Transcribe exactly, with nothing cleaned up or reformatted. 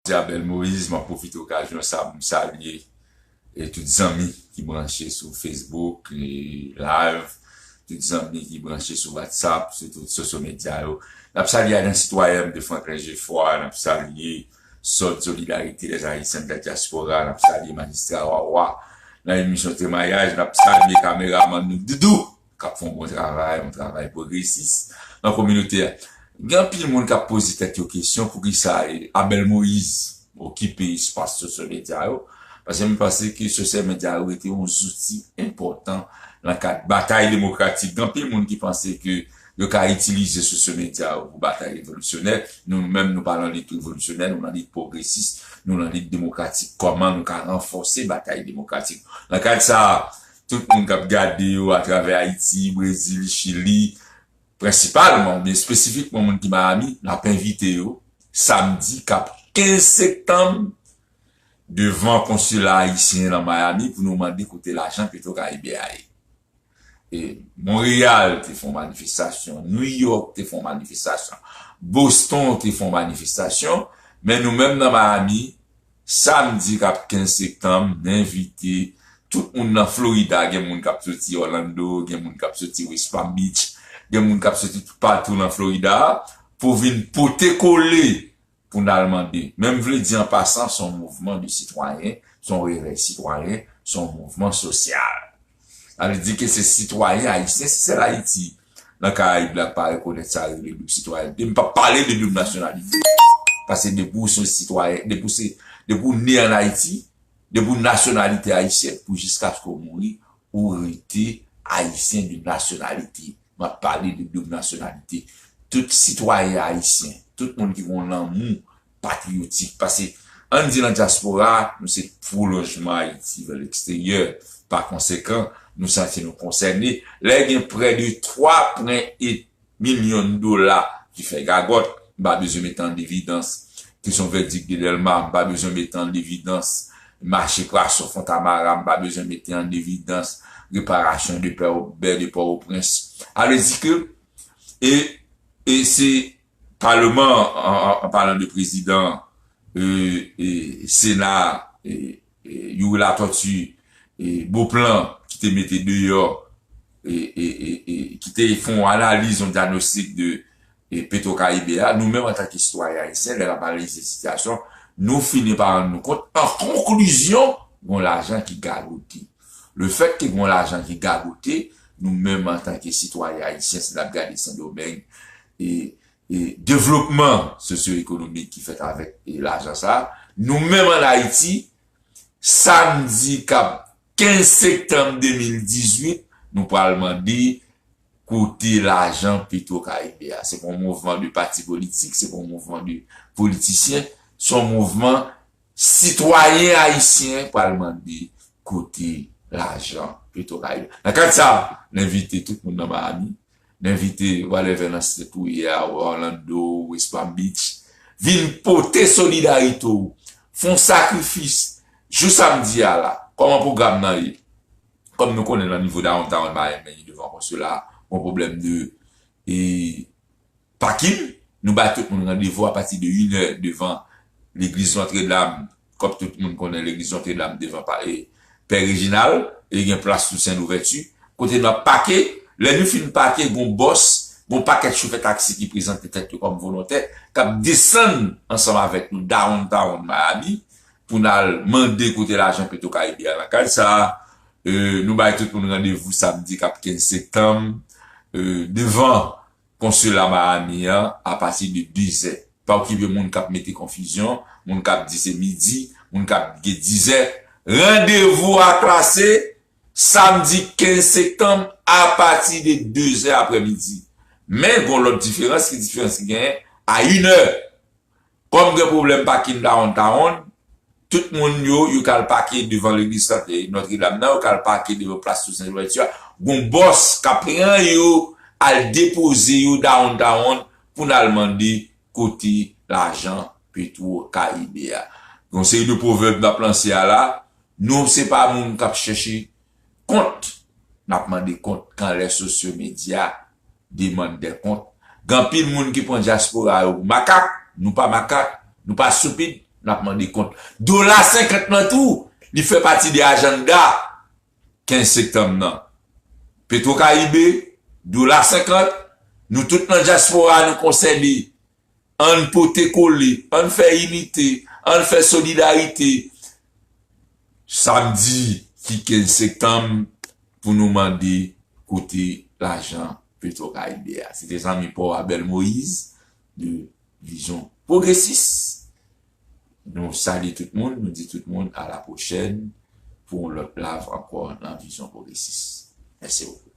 Se Abel Moïse, m ap pwofite okazyon sa pou m salye e tout zanmi ki branche sou Facebook, e live, tout zanmi ki branche sou WhatsApp, sou tout sosyo medya yo. N ap salye Alyans Sitwayèn de Franklin Geffroy, n ap salye Sòd Solidarité des Haïtiens de la Diaspora, n ap salye Majistra Wawa nan emisyon Temayaj, n ap salye kameramann nou Doudou k ap fè yon bon travay, yon travay pwogresis nan kominote a. Gen anpil moun k ap poze tèt yo kesyon poukisa e Abel Moïse okipe espas sosyo medya yo, paske m panse ke sosyo medya yo rete yon zouti enpòtan nan kad batay demokratik. Gen anpil moun ki panse ke yo ka itilize sosyo medya yo pou batay revolisyonè. Nou menm, nou pa nan lit revolisyonè, nou nan lit pwogresis, nou nan lit demokratik. Kòman nou ka ranfòse batay demokratik? Nan kad sa a, tout moun k ap gade yo atravè Ayiti, Brezil, Chili, prensipalman oubyen espesifikman moun ki Miami, n ap envite yo samdi k ap kenz septanm devan konsila ayisyen nan Miami pou nou mande kote lajan Petro Caribe a ye. E Monreyal te fè yon manifestasyon, New York te fè yon manifestasyon, Boston te fè yon manifestasyon, men nou menm nan Miami, samdi k ap kenz septanm, n envite tout moun nan Florida, gen moun k ap soti Orlando, gen moun k ap soti West Palm Beach, gen moun k ap soti toupatou nan Florida, pou vin pote kole pou n al mande. Men m vle di an pasan, se yon mouvman de sitwayen, se yon revèy sitwayen, se yon mouvman sosyal. Sa vle di ke se sitwayen ayisyen, se sèl Ayiti nan Karayib la k pa rekonèt sa rele doub sitwayènte. M p ap pale de doub nasyonalite. Paske depi w se yon sitwayen, depi w se, depi w ne ann Ayiti, depi w nasyonalite ayisyèn, pou jiskaske w mouri, ou rete ayisyen de nasyonalite. M ap pale de doub nasyonalite. Tout sitwayen ayisyen, tout moun ki gen yon lanmou patriyotik, paske ann di nan dyaspora, nou se pwolonjman Ayiti vè leksteryè. Pa konsekan, nou santi nou konsène. Lè gen prè de twa pwen et milyon dola ki fè gagòt, m pa bezwen mete an evidans kesyon vèdik de Dèlma, m pa bezwen mete an evidans mache pwason Fontamara, m pa bezwen mete an evidans reparasyon de pè, bè de Pòtoprens. Sa vle di ke, e, e se Paleman, an, an, an palan de prezidan, e, e, Sena, e, e, Youri Latortue, e, Beauplan, ki te mete deyò, e, e, e, e, ki te fè yon analiz, yon dyagnostik de, e, Petro Caribe a, nou menm antanke sitwayen ayisyen, lè n ap analize sitiyasyon, nou fini pa rann nou kont, an konklizyon, gon lajan ki gagote. Lefètke gon lajan ki gagote, nou menm antanke sitwayen ayisyen, si n ap gade Sendomeng, e, e devlopman sosyo-ekonomik ki fèt avèk, e, lajan sa a, nou menm ann Ayiti, samdi k ap kenz septanm de mil dizuit, nou pral mande kote lajan Petro Caribe a. Se pa yon mouvman de pati politik, se pa yon mouvman de politisyen, se yon mouvman sitwayen ayisyen pral mande kote lajan Petro Caribe. Nan kad sa a, n envite tout moun nan Miami, n envite whatever nan state ou ye a, Orlando, West Palm Beach, vin pote solidarite w, fè yon sakrifis, jou samdi a la, kòman pwogram nan ye? Kòm nou konnen nan nivo downtown Miami, devan konsila, gon pwoblèm de, e, pakin, nou bay tout moun randevou apati de inè devan legliz Notre Dame, kòm tout moun konnen legliz Notre Dame devan pa, e, Pè Reginald, e gen plas Toussaint Louverture, kote n ap pake, lè nou fin pake, gon bòs, gon pakèt chofè taksi ki prezante tèt yo kòm volontè, k ap desann ansanm avèk nou downtown Miami, pou n al mande kote lajan Petro Caribe a nan kad sa a. E, nou bay tout moun randevou samdi k ap kenz septanm, e, devan konsila Miami an apati de dezè. Pa okipe moun k ap mete konfizyon, moun k ap di se midi, moun k ap gen dizè. Randevou a klase samdi kenz septanm apati de dezè aprèmidi. Men gon lòt diferans, ki diferans ki genyen? A inè. Kòm gen pwoblèm pakin downtown, tout moun yo, yo ka al pake devan legliz Notre Dame nan, yo ka al pake devan plas Toussaint Louverture a. Gon bòs k ap pran yo, al depoze yo downtown pou n al mande kote lajan Petro Caribe a. Gon seri de pwovèb n ap lanse a la, nou se pa moun k ap chèche kont, n ap mande kont kan lè sosyo medya demann dè kont. Gen anpil moun ki pran dyaspora yo pou makak, nou pa makak, nou pa estipid, n ap mande kont. Dola senkant lan tou, li fè pati de ajanda kenz septanm nan. Petwokaribe, dola senkant, nou tout nan dyaspora, nou konsène. Ann pote kole, ann fè inite, ann fè solidarite. Samdi ki kenz septanm pou nou mande kote lajan Petwokaribe a. Se te zanmi pa w Abel Moïse de Vizyon Pwogresis. Nou salye tout moun, nou di tout moun a la pwochèn pou yon lòt live ankò nan Vizyon Pwogresis. Mèsi bokou.